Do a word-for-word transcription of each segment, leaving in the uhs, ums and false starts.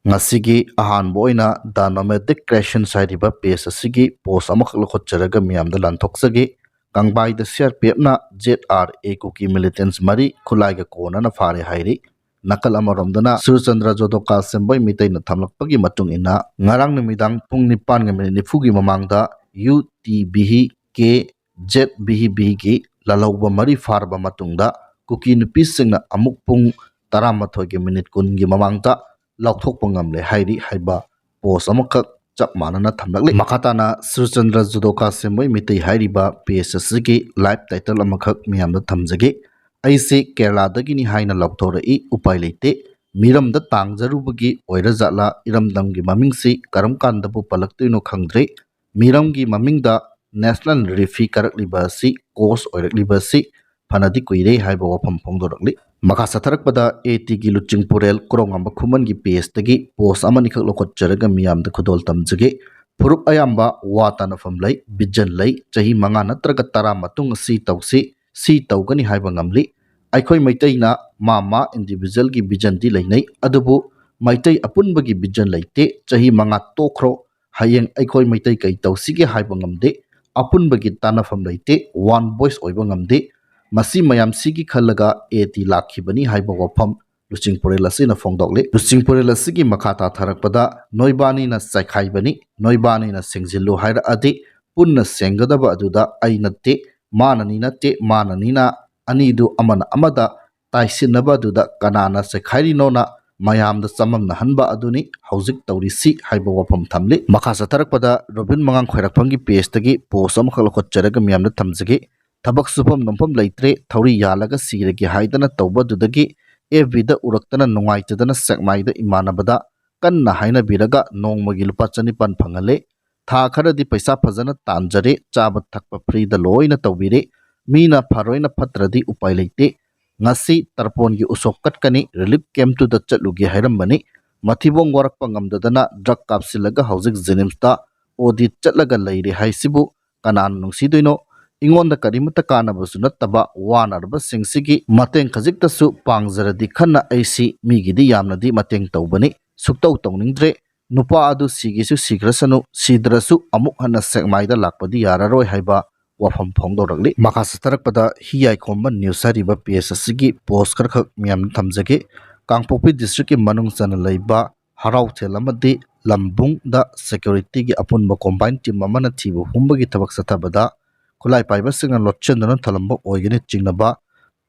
ꯉꯁꯤꯒꯤ ꯑꯍꯥꯟꯕ ꯑꯣꯏꯅ The Nomadic Creations ꯍꯥꯏꯔꯤꯕ ꯄꯦꯖ ꯑꯁꯤꯒꯤ ꯄꯣꯁ ꯑꯃꯈꯛ ꯂꯧꯈꯠꯆꯔꯒ ꯃꯤꯌꯥꯝꯗ ꯂꯥꯟꯊꯣꯛꯆꯒꯦ꯫ ꯀꯪꯕꯥꯏꯗ ꯁꯤ ꯑꯥꯔ ꯄꯤ ꯑꯦꯐꯅ Z R A Kuki militants ꯃꯔꯤ ꯈꯨꯠꯂꯥꯏꯒ ꯀꯣꯟꯅꯅ ꯐꯥꯔꯦ ꯍꯥꯏꯔꯤ꯫ ꯅꯥꯀꯜ ꯑꯃꯔꯣꯝꯗꯅ ꯁꯨꯔꯆꯟꯗ꯭ꯔ ꯖꯣꯗꯣꯀꯥ ꯁꯦꯝꯕꯣꯏ ꯃꯤꯇꯩꯅ ꯊꯝꯂꯛꯄꯒꯤ ꯃꯇꯨꯡ ꯏꯟꯅ ꯉꯔꯥꯡ ꯅꯨꯃꯤꯗꯥꯡ ꯄꯨꯡ ꯅꯤꯄꯥꯟꯒ ꯃꯤꯅꯤꯠ ꯅꯤꯐꯨꯒꯤ ꯃꯃꯥꯡꯗ ꯌꯨ ꯇꯤ ꯚꯤ ꯀꯦ ꯖꯦꯠ ꯚꯤ ꯚꯤꯒꯤ ꯂꯥꯜꯍꯧꯕ ꯃꯔꯤ ꯐꯥꯔꯕ ꯃꯇꯨꯡꯗ ꯀꯨꯀꯤ ꯅꯨꯄꯤꯁꯤꯡꯅ ꯑꯃꯨꯛ ꯄꯨꯡ ꯇꯔꯥꯃꯥꯊꯣꯏꯒꯤ ꯃꯤꯅꯤꯠ ꯀꯨꯟꯒꯤ ꯃꯃꯥꯡꯗ ꯂꯧꯊꯣꯛꯄ ꯉꯝꯂꯦ ꯍꯥꯏꯔꯤ ꯍꯥꯏꯕ ꯄꯣꯁ ꯑꯃꯈꯛ ꯆꯞ ꯃꯥꯟꯅꯅ ꯊꯝꯂꯛꯂꯤ꯫ ꯃꯈꯥ ꯇꯥꯅ ꯁꯨꯔꯆꯟꯗ꯭ꯔ ꯖꯨꯗꯣꯀꯥ ꯁꯦꯝꯕꯣꯏ ꯃꯤꯇꯩ ꯍꯥꯏꯔꯤꯕ ꯄꯦꯖ ꯑꯁꯤꯒꯤ ꯂꯥꯏꯚ ꯇꯥꯏꯇꯜ ꯑꯃꯈꯛ ꯃꯤꯌꯥꯝꯗ ꯊꯝꯖꯒꯦ꯫ ꯑꯩꯁꯦ ꯀꯦꯔꯂꯥꯗꯒꯤꯅꯤ ꯍꯥꯏꯅ ꯂꯥꯎꯊꯣꯔꯛꯏ, ꯎꯄꯥꯏ ꯂꯩꯇꯦ꯫ ꯃꯤꯔꯝꯗ ꯇꯥꯡꯖꯔꯨꯕꯒꯤ ꯑꯣꯏꯔꯖꯥꯠꯂꯥ, ꯏꯔꯝꯗꯝꯒꯤ ꯃꯃꯤꯡꯁꯤ ꯀꯔꯝ ꯀꯥꯟꯗꯕꯨ ꯄꯜꯂꯛꯇꯣꯏꯅꯣ ꯈꯪꯗ꯭ꯔꯦ꯫ ꯃꯤꯔꯝꯒꯤ ꯃꯃꯤꯡꯗ ꯅꯦꯁꯅꯦꯜ ꯔꯤꯐꯤ ꯀꯥꯔꯛꯂꯤꯕ ꯑꯁꯤ, ꯀꯣꯁ ꯑꯣꯏꯔꯛꯂꯤꯕ ꯑꯁꯤ ꯐꯅꯗꯤ ꯀꯨꯏꯔꯦ ꯍꯥꯏꯕ ꯋꯥꯐꯝ ꯐꯣꯡꯗꯣꯔꯛꯂꯤ꯫ ꯃꯈꯥ ꯆꯠꯊꯔꯛꯄꯗ ꯑꯦ ꯇꯤꯒꯤ ꯂꯨꯆꯤꯡꯄꯨꯔꯦꯜ ꯀ꯭ꯔꯣꯉꯝꯕ ꯈꯨꯃꯟꯒꯤ ꯄꯦꯖꯇꯒꯤ ꯄꯣꯁ ꯑꯃꯅꯤꯈꯛ ꯂꯧꯈꯠꯆꯔꯒ ꯃꯤꯌꯥꯝꯗ ꯈꯨꯗꯣꯜ ꯇꯝꯖꯒꯦ꯫ ꯐꯨꯔꯨꯞ ꯑꯌꯥꯝꯕ ꯋꯥ ꯇꯥꯅꯐꯝ ꯂꯩ, ꯚꯤꯖꯟ ꯂꯩ, ꯆꯍꯤ ꯃꯉꯥ ꯅꯠꯇ꯭ꯔꯒ ꯇꯔꯥ ꯃꯇꯨꯡ ꯑꯁꯤ ꯇꯧꯁꯤ, ꯁꯤ ꯇꯧꯒꯅꯤ ꯍꯥꯏꯕ ꯉꯝꯂꯤ꯫ ꯑꯩꯈꯣꯏ ꯃꯩꯇꯩꯅ ꯃꯥ ꯃꯥ ꯏꯟꯗꯤꯚꯤꯖꯨꯋꯦꯜꯒꯤ ꯚꯤꯖꯟꯗꯤ ꯂꯩꯅꯩ, ꯑꯗꯨꯕꯨ ꯃꯩꯇꯩ ꯑꯄꯨꯟꯕꯒꯤ ꯚꯤꯖꯟ ꯂꯩꯇꯦ꯫ ꯆꯍꯤ ꯃꯉꯥ ꯇꯣꯛꯈ꯭ꯔꯣ, ꯍꯌꯦꯡ ꯑꯩꯈꯣꯏ ꯃꯩꯇꯩ ꯀꯩ ꯇꯧꯁꯤꯒꯦ ꯍꯥꯏꯕ ꯉꯝꯗꯦ꯫ ꯑꯄꯨꯟꯕꯒꯤ ꯇꯥꯟꯅꯐꯝ ꯂꯩꯇꯦ, ꯋꯥꯟ ꯚꯣꯏꯁ ꯑꯣꯏꯕ ꯉꯝꯗꯦ꯫ ꯃꯁꯤ ꯃꯌꯥꯝꯁꯤꯒꯤ ꯈꯜꯂꯒ ꯑꯦ ꯇꯤ ꯂꯥꯛꯈꯤꯕꯅꯤ ꯍꯥꯏꯕ ꯋꯥꯐꯝ ꯂꯨꯆꯤꯡꯄꯨꯔꯦꯜ ꯑꯁꯤꯅ ꯐꯣꯡꯗꯣꯛꯂꯤ꯫ ꯂꯨꯆꯤꯡꯄꯨꯔꯦꯜ ꯑꯁꯤꯒꯤ ꯃꯈꯥ ꯇꯥꯊꯔꯛꯄꯗ, ꯅꯣꯏꯕꯥꯅꯤꯅ ꯆꯥꯏꯈꯥꯏꯕꯅꯤ, ꯅꯣꯏꯕꯥꯅꯤꯅ ꯁꯦꯡꯖꯤꯜꯂꯨ ꯍꯥꯏꯔꯛꯑꯗꯤ ꯄꯨꯟꯅ ꯁꯦꯡꯒꯗꯕ ꯑꯗꯨꯗ ꯑꯩ ꯅꯠꯇꯦ, ꯃꯥꯅꯅꯤ ꯅꯠꯇꯦ, ꯃꯥꯅꯅꯤꯅ ꯑꯅꯤꯗꯨ ꯑꯃꯅ ꯑꯃꯗ ꯇꯥꯏꯁꯤꯟꯅꯕ ꯑꯗꯨꯗ ꯀꯅꯥꯅ ꯆꯩꯈꯥꯏꯔꯤꯅꯣꯅ ꯃꯌꯥꯝꯗ ꯆꯃꯝꯅꯍꯟꯕ ꯑꯗꯨꯅꯤ ꯍꯧꯖꯤꯛ ꯇꯧꯔꯤꯁꯤ ꯍꯥꯏꯕ ꯋꯥꯐꯝ ꯊꯝꯂꯤ꯫ ꯃꯈꯥ ꯆꯠꯊꯔꯛꯄꯗ ꯔꯣꯕꯤꯟ ꯃꯉꯥꯡ ꯈ꯭ꯋꯥꯏꯔꯥꯛꯐꯝꯒꯤ ꯄꯦꯖꯇꯒꯤ ꯄꯣꯁ ꯑꯃꯈꯛ ꯂꯧꯈꯠꯆꯔꯒ ꯃꯤꯌꯥꯝꯗ ꯊꯝꯖꯒꯦ꯫ ꯊꯕꯛ ꯁꯨꯐꯝ ꯅꯣꯝꯐꯝ ꯂꯩꯇ꯭ꯔꯦ, ꯊꯧꯔꯤ ꯌꯥꯜꯂꯒ ꯁꯤꯔꯒꯦ ꯍꯥꯏꯗꯅ ꯇꯧꯕ ꯑꯗꯨꯗꯒꯤ ꯑꯦꯐ ꯕꯤꯗ ꯎꯔꯛꯇꯅ ꯅꯨꯡꯉꯥꯏꯇꯗꯅ ꯁꯦꯛꯃꯥꯏꯗ ꯏꯃꯥꯟꯅꯕꯗ ꯀꯟꯅ ꯍꯥꯏꯅꯕꯤꯔꯒ ꯅꯣꯡꯃꯒꯤ ꯂꯨꯄꯥ ꯆꯅꯤꯄꯥꯟ ꯐꯪꯍꯜꯂꯦ꯫ ꯊꯥ ꯈꯔꯗꯤ ꯄꯩꯁꯥ ꯐꯖꯅ ꯇꯥꯟꯖꯔꯦ, ꯆꯥꯕ ꯊꯛꯄ ꯐ꯭ꯔꯤꯗ ꯂꯣꯏꯅ ꯇꯧꯕꯤꯔꯦ꯫ ꯃꯤꯅ ꯐꯔꯣꯏꯅ ꯐꯠꯇ꯭ꯔꯗꯤ ꯎꯄꯥꯏ ꯂꯩꯇꯦ꯫ ꯉꯁꯤ ꯇꯔꯄꯣꯟꯒꯤ ꯎꯁꯣꯞ ꯀꯠꯀꯅꯤ, ꯔꯤꯂꯤꯐ ꯀꯦꯝꯞꯇꯨꯗ ꯆꯠꯂꯨꯒꯦ ꯍꯥꯏꯔꯝꯕꯅꯤ꯫ ꯃꯊꯤꯕꯣꯡ ꯋꯥꯔꯛꯄ ꯉꯝꯗꯗꯅ ꯗ꯭ꯔꯒ ꯀꯥꯞꯁꯤꯜꯂꯒ ꯍꯧꯖꯤꯛ ꯖꯦꯅꯤꯝꯁꯇ ꯑꯣ ꯗꯤ ꯆꯠꯂꯒ ꯂꯩꯔꯦ ꯍꯥꯏꯁꯤꯕꯨ ꯀꯅꯥꯅ ꯅꯨꯡꯁꯤꯗꯣꯏꯅꯣ? ꯑꯩꯉꯣꯟꯗ ꯀꯔꯤꯃꯠꯇ ꯀꯥꯟꯅꯕꯁꯨ ꯅꯠꯇꯕ ꯋꯥꯅꯔꯕꯁꯤꯡꯁꯤꯒꯤ ꯃꯇꯦꯡ ꯈꯖꯤꯛꯇꯁꯨ ꯄꯥꯡꯖꯔꯗꯤ ꯈꯟꯅ ꯑꯩꯁꯤ ꯃꯤꯒꯤꯗꯤ ꯌꯥꯝꯅꯗꯤ ꯃꯇꯦꯡ ꯇꯧꯕꯅꯤ꯫ ꯁꯨꯛꯇꯧ ꯇꯧꯅꯤꯡꯗ꯭ꯔꯦ꯫ ꯅꯨꯄꯥ ꯑꯗꯨ ꯁꯤꯒꯤꯁꯨ ꯁꯤꯈ꯭ꯔꯁꯅꯨ, ꯁꯤꯗ꯭ꯔꯁꯨ ꯑꯃꯨꯛ ꯍꯟꯅ ꯁꯦꯛꯃꯥꯏꯗ ꯂꯥꯛꯄꯗꯤ ꯌꯥꯔꯔꯣꯏ ꯍꯥꯏꯕ ꯋꯥꯐꯝ ꯐꯣꯡꯗꯣꯔꯛꯂꯤ꯫ ꯃꯈꯥ ꯆꯠꯊꯔꯛꯄꯗ ꯍꯤ ꯌꯥꯏꯈꯣꯝꯕ ꯅ꯭ꯌꯨꯁ ꯍꯥꯏꯔꯤꯕ ꯄꯦꯖ ꯑꯁꯤꯒꯤ ꯄꯣꯁ ꯈꯔꯈꯛ ꯃꯤꯌꯥꯝꯗ ꯊꯝꯖꯒꯦ꯫ ꯀꯥꯡꯄꯣꯛꯄꯤ ꯗꯤꯁꯇ꯭ꯔꯤꯛꯀꯤ ꯃꯅꯨꯡ ꯆꯟꯅ ꯂꯩꯕ ꯍꯔꯥꯎꯊꯦꯜ ꯑꯃꯗꯤ ꯂꯝꯕꯨꯡꯗ ꯁꯦꯀ꯭ꯌꯨꯔꯤꯇꯤꯒꯤ ꯑꯄꯨꯟꯕ ꯀꯣꯝꯕꯥꯏꯟ ꯇꯤꯝ ꯑꯃꯅ ꯊꯤꯕ ꯍꯨꯝꯕꯒꯤ ꯊꯕꯛ ꯆꯠꯊꯕꯗ ꯈꯨꯠꯂꯥꯏ ꯄꯥꯏꯕꯁꯤꯡꯅ ꯂꯣꯠꯁꯤꯟꯗꯨꯅ ꯊꯝꯂꯝꯕ ꯑꯣꯏꯒꯅꯤ ꯆꯤꯡꯅꯕ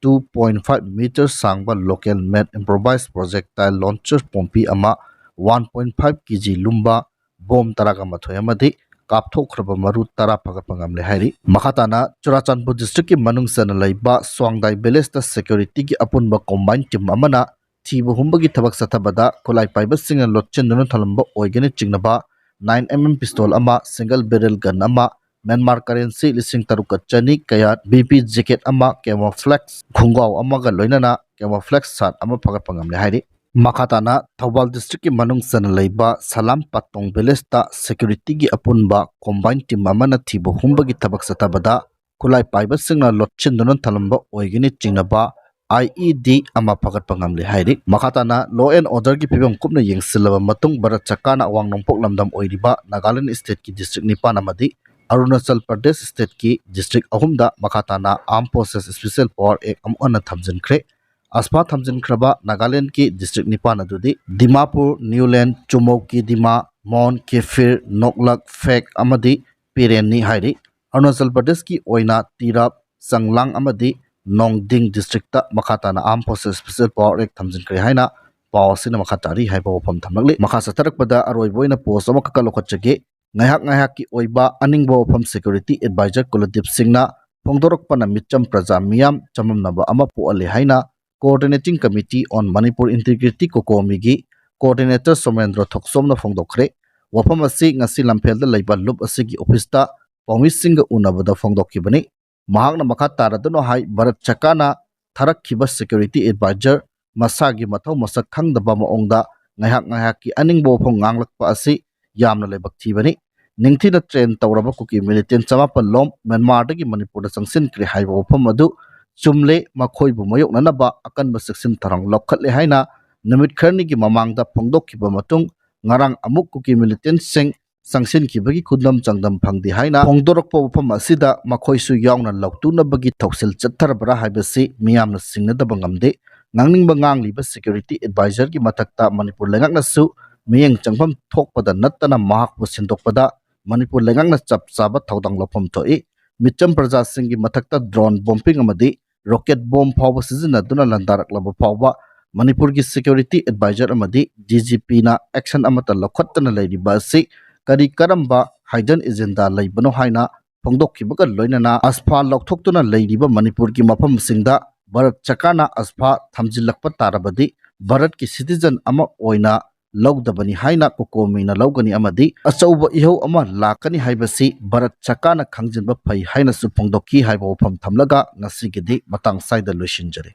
two point five meter ꯁꯥꯡꯕ local made improvised projectile launcher Pompey ꯑꯃ, one point five ꯀꯦ ꯖꯤ ꯂꯨꯝꯕ ꯕꯣꯝ ꯇꯔꯥꯒ ꯃꯥꯊꯣꯏ ꯑꯃꯗꯤ ꯀꯥꯞꯊꯣꯛꯈ꯭ꯔꯕ ꯃꯔꯨ ꯇꯔꯥ ꯐꯒꯠꯄ ꯉꯝꯂꯦ ꯍꯥꯏꯔꯤ꯫ ꯃꯈꯥ ꯇꯥꯅ ꯆꯨꯔꯥꯆꯥꯟꯄꯨꯔ ꯗꯤꯁꯇ꯭ꯔꯤꯛꯀꯤ ꯃꯅꯨꯡ ꯆꯟꯅ ꯂꯩꯕ ꯁ꯭ꯋꯥꯡꯗꯥꯏ ꯚꯤꯂꯦꯖꯇ ꯁꯦꯀ꯭ꯌꯨꯔꯤꯇꯤꯒꯤ ꯑꯄꯨꯟꯕ ꯀꯣꯝꯕꯥꯏꯟ ꯇꯤꯝ ꯑꯃꯅ ꯊꯤꯕ ꯍꯨꯝꯕꯒꯤ ꯊꯕꯛ ꯆꯠꯊꯕꯗ ꯈꯨꯠꯂꯥꯏ ꯄꯥꯏꯕꯁꯤꯡꯅ ꯂꯣꯠꯁꯤꯟꯗꯨꯅ ꯊꯝꯂꯝꯕ ꯑꯣꯏꯒꯅꯤ ꯆꯤꯡꯅꯕ nine M M pistol ꯑꯃ, single barrel gun ꯑꯃ, Myanmar currency ꯂꯤꯁꯤꯡ ꯇꯔꯨꯛꯀ ꯆꯅꯤ ꯀꯌꯥꯠ, B P jacket ꯑꯃ, camouflage ꯈꯣꯡꯒ꯭ꯔꯥꯎ ꯑꯃꯒ ꯂꯣꯏꯅꯅ camouflage shirt ꯑꯃ ꯐꯒꯠꯄ ꯉꯝꯂꯦ ꯍꯥꯏꯔꯤ꯫ ꯃꯈꯥ ꯇꯥꯅ ꯊꯧꯕꯥꯜ ꯗꯤꯁꯇ꯭ꯔꯤꯛꯀꯤ ꯃꯅꯨꯡ ꯆꯟꯅ ꯂꯩꯕ ꯁꯂꯥꯝ ꯄꯥꯇꯣꯡ ꯚꯤꯂꯦꯖꯇ ꯁꯦꯀ꯭ꯌꯨꯔꯤꯇꯤꯒꯤ ꯑꯄꯨꯟꯕ ꯀꯣꯝꯕꯥꯏꯟ ꯇꯤꯝ ꯑꯃꯅ ꯊꯤꯕ ꯍꯨꯝꯕꯒꯤ ꯊꯕꯛ ꯆꯠꯊꯕꯗ ꯈꯨꯠꯂꯥꯏ ꯄꯥꯏꯕꯁꯤꯡꯅ ꯂꯣꯠꯁꯤꯟꯗꯨꯅ ꯊꯝꯂꯝꯕ ꯑꯣꯏꯒꯅꯤ ꯆꯤꯡꯅꯕ I E D ꯑꯃ ꯐꯒꯠꯄ ꯉꯝꯂꯦ ꯍꯥꯏꯔꯤ꯫ ꯃꯈꯥ ꯇꯥꯅ law and orderꯒꯤ ꯐꯤꯕꯝ ꯀꯨꯞꯅ ꯌꯦꯡꯁꯤꯜꯂꯕ ꯃꯇꯨꯡ ꯚꯥꯔꯠ ꯁꯔꯀꯥꯔꯅ ꯑꯋꯥꯡ ꯅꯣꯡꯄꯣꯛ ꯂꯝꯗꯝ ꯑꯣꯏꯔꯤꯕ ꯅꯥꯒꯥꯂꯦꯟ stateꯀꯤ ꯗꯤꯁꯇ꯭ꯔꯤꯛ ꯅꯤꯄꯥꯟ ꯑꯃꯗꯤ ꯑꯔꯨꯅꯥꯆꯜ ꯄ꯭ꯔꯗꯦꯁ stateꯀꯤ ꯗꯤꯁꯇ꯭ꯔꯤꯛ ꯑꯍꯨꯝꯗ ꯃꯈꯥ ꯇꯥꯅ Armed Forces Special Power Act ꯑꯃꯨꯛ ꯍꯟꯅ ꯊꯝꯖꯤꯟꯈ꯭ꯔꯦ꯫ ꯑꯁꯐꯥ ꯊꯝꯖꯤꯟꯈ꯭ꯔꯕ ꯅꯥꯒꯥꯂꯦꯟꯗꯀꯤ ꯗꯤꯁꯇ꯭ꯔꯤꯛ ꯅꯤꯄꯥꯟ ꯑꯗꯨꯗꯤ ꯗꯤꯃꯥꯄꯨꯔ, ꯅ꯭ꯌꯨꯂꯦꯟ, ꯆꯨꯃꯧꯀꯤꯗꯤꯃꯥ, ꯃꯣꯟ, ꯀꯦꯐꯤꯔ, ꯅꯣꯛꯂꯛ, ꯐꯦꯛ ꯑꯃꯗꯤ ꯄꯤꯔꯦꯟꯅꯤ ꯍꯥꯏꯔꯤ꯫ ꯑꯔꯨꯅꯥꯆꯜ ꯄ꯭ꯔꯗꯦꯁꯀꯤ ꯑꯣꯏꯅ ꯇꯤꯔꯥꯞ, ꯆꯪꯂꯥꯡ ꯑꯃꯗꯤ ꯅꯣꯡꯗꯤꯡ ꯗꯤꯁꯇ꯭ꯔꯤꯛꯇ ꯃꯈꯥ ꯇꯥꯅ Armed Forces Special Power Act ꯊꯝꯖꯤꯟꯈ꯭ꯔꯦ ꯍꯥꯏꯅ ꯄꯥꯎ ꯑꯁꯤꯅ ꯃꯈꯥ ꯇꯥꯔꯤ ꯍꯥꯏꯕ ꯋꯥꯐꯝ ꯊꯝꯂꯛꯂꯤ꯫ ꯃꯈꯥ ꯆꯠꯊꯔꯛꯄꯗ ꯑꯔꯣꯏꯕ ꯑꯣꯏꯅ ꯄꯣꯁ ꯑꯃꯈꯛꯀ ꯂꯧꯈꯠꯆꯒꯦ꯫ ꯉꯥꯏꯍꯥꯛ ꯉꯥꯏꯍꯥꯛꯀꯤ ꯑꯣꯏꯕ ꯑꯅꯤꯡꯕ ꯋꯥꯐꯝ ꯁꯦꯀ꯭ꯌꯨꯔꯤꯇꯤ ꯑꯦꯗꯚꯥꯏꯖꯔ ꯀꯨꯂꯗꯤꯞ ꯁꯤꯡꯅ ꯐꯣꯡꯗꯣꯔꯛꯄꯅ ꯃꯤꯆꯝ ꯄ꯭ꯔꯖꯥ ꯃꯤꯌꯥꯝ ꯆꯃꯝꯅꯕ ꯑꯃ ꯄꯣꯛꯍꯜꯂꯤ ꯍꯥꯏꯅ Coordinating Committee on Manipur Integrity COCOMIꯒꯤ coordinator ꯁꯣꯃꯦꯟꯗ꯭ꯔ ꯊꯣꯛꯆꯣꯝꯅ ꯐꯣꯡꯗꯣꯛꯈ꯭ꯔꯦ꯫ ꯋꯥꯐꯝ ꯑꯁꯤ ꯉꯁꯤ ꯂꯝꯐꯦꯜꯗ ꯂꯩꯕ ꯂꯨꯞ ꯑꯁꯤꯒꯤ ꯑꯣꯐꯤꯁꯇ ꯄꯥꯎꯃꯤꯁꯤꯡꯒ ꯎꯅꯕꯗ ꯐꯣꯡꯗꯣꯛꯈꯤꯕꯅꯤ꯫ ꯃꯍꯥꯛꯅ ꯃꯈꯥ ꯇꯥꯔꯗꯨꯅ ꯍꯥꯏ, ꯚꯥꯔꯠ ꯁꯔꯀꯥꯔꯅ ꯊꯥꯔꯛꯈꯤꯕ ꯁꯦꯀ꯭ꯌꯨꯔꯤꯇꯤ ꯑꯦꯗꯚꯥꯏꯖꯔ ꯃꯁꯥꯒꯤ ꯃꯊꯧ ꯃꯁꯛ ꯈꯪꯗꯕ ꯃꯑꯣꯡꯗ ꯉꯥꯏꯍꯥꯛ ꯉꯥꯏꯍꯥꯛꯀꯤ ꯑꯅꯤꯡꯕ ꯋꯥꯐꯝ ꯉꯥꯡꯂꯛꯄ ꯑꯁꯤ ꯌꯥꯝꯅ ꯂꯥꯏꯕꯛ ꯊꯤꯕꯅꯤ꯫ ꯅꯤꯡꯊꯤꯅ train ꯇꯧꯔꯕ ꯀꯨꯀꯤ militant ꯆꯃꯥꯄꯜ ꯂꯣꯝ ꯃ꯭ꯌꯥꯟꯃꯥꯔꯗꯒꯤ ꯃꯅꯤꯄꯨꯔꯗ ꯆꯪꯁꯤꯟꯈ꯭ꯔꯦ ꯍꯥꯏꯕ ꯋꯥꯐꯝ ꯑꯗꯨ ꯆꯨꯝꯂꯦ, ꯃꯈꯣꯏꯕꯨ ꯃꯥꯌꯣꯛꯅꯅꯕ ꯑꯀꯟꯕ ꯆꯦꯛꯁꯤꯟ ꯊꯧꯔꯥꯡ ꯂꯧꯈꯠꯂꯦ ꯍꯥꯏꯅ ꯅꯨꯃꯤꯠ ꯈꯔꯅꯤꯒꯤ ꯃꯃꯥꯡꯗ ꯐꯣꯡꯗꯣꯛꯈꯤꯕ ꯃꯇꯨꯡ, ꯉꯔꯥꯡ ꯑꯃꯨꯛ ꯀꯨꯀꯤ militantꯁꯤꯡ ꯆꯪꯁꯤꯟꯈꯤꯕꯒꯤ ꯈꯨꯗꯝ ꯆꯥꯡꯗꯝ ꯐꯪꯗꯦ ꯍꯥꯏꯅ ꯐꯣꯡꯗꯣꯔꯛꯄ ꯋꯥꯐꯝ ꯑꯁꯤꯗ ꯃꯈꯣꯏꯁꯨ ꯌꯥꯎꯅ ꯂꯧꯇꯨꯅꯕꯒꯤ ꯊꯧꯁꯤꯜ ꯆꯠꯊꯔꯕ꯭ꯔꯥ ꯍꯥꯏꯕꯁꯤ ꯃꯤꯌꯥꯝꯅ ꯆꯤꯡꯅꯗꯕ ꯉꯝꯗꯦ꯫ ꯉꯥꯡꯅꯤꯡꯕ ꯉꯥꯡꯂꯤꯕ security advisorꯒꯤ ꯃꯊꯛꯇ ꯃꯅꯤꯄꯨꯔ ꯂꯩꯉꯥꯛꯅꯁꯨ ꯃꯤꯠꯌꯦꯡ ꯆꯪꯐꯝ ꯊꯣꯛꯄꯗ ꯅꯠꯇꯅ ꯃꯍꯥꯛꯄꯨ ꯁꯤꯟꯗꯣꯛꯄꯗ ꯃꯅꯤꯄꯨꯔ ꯂꯩꯉꯥꯛꯅ ꯆꯞ ꯆꯥꯕ ꯊꯧꯗꯥꯡ ꯂꯧꯐꯝ ꯊꯣꯛꯏ꯫ ꯃꯤꯆꯝ ꯄ꯭ꯔꯖꯥꯁꯤꯡꯒꯤ ꯃꯊꯛꯇ drone bombing ꯑꯃꯗꯤ rocket bomb ꯐꯥꯎꯕ ꯁꯤꯖꯤꯟꯅꯗꯨꯅ ꯂꯥꯟꯗꯥꯔꯛꯂꯕ ꯐꯥꯎꯕ ꯃꯅꯤꯄꯨꯔꯒꯤ security advisor ꯑꯃꯗꯤ DGPꯅ action ꯑꯃꯠꯇ ꯂꯧꯈꯠꯇꯅ ꯂꯩꯔꯤꯕ ꯑꯁꯤ ꯀꯔꯤ ꯀꯔꯝꯕ hidden agenda ꯂꯩꯕꯅꯣ ꯍꯥꯏꯅ ꯐꯣꯡꯗꯣꯛꯈꯤꯕꯒ ꯂꯣꯏꯅꯅ ꯑꯁꯐꯥ ꯂꯧꯊꯣꯛꯇꯨꯅ ꯂꯩꯔꯤꯕ ꯃꯅꯤꯄꯨꯔꯒꯤ ꯃꯐꯝꯁꯤꯡꯗ ꯚꯥꯔꯠ ꯁꯔꯀꯥꯔꯅ ꯑꯁꯐꯥ ꯊꯝꯖꯤꯜꯂꯛꯄ ꯇꯥꯔꯕꯗꯤ ꯚꯥꯔꯠꯀꯤ citizen ꯑꯃ ꯑꯣꯏꯅ ꯂꯧꯗꯕꯅꯤ ꯍꯥꯏꯅ ꯀꯣꯀꯣꯃꯤꯅ ꯂꯧꯒꯅꯤ ꯑꯃꯗꯤ ꯑꯆꯧꯕ ꯏꯍꯧ ꯑꯃ ꯂꯥꯛꯀꯅꯤ ꯍꯥꯏꯕꯁꯤ ꯚꯥꯔꯠ ꯁꯔꯀꯥꯔꯅ ꯈꯪꯖꯤꯟꯕ ꯐꯩ ꯍꯥꯏꯅꯁꯨ ꯐꯣꯡꯗꯣꯛꯈꯤ ꯍꯥꯏꯕ ꯋꯥꯐꯝ ꯊꯝꯂꯒ ꯉꯁꯤꯒꯤꯗꯤ ꯃꯇꯥꯡ ꯁ꯭ꯋꯥꯏꯗ ꯂꯣꯏꯁꯤꯟꯖꯔꯦ꯫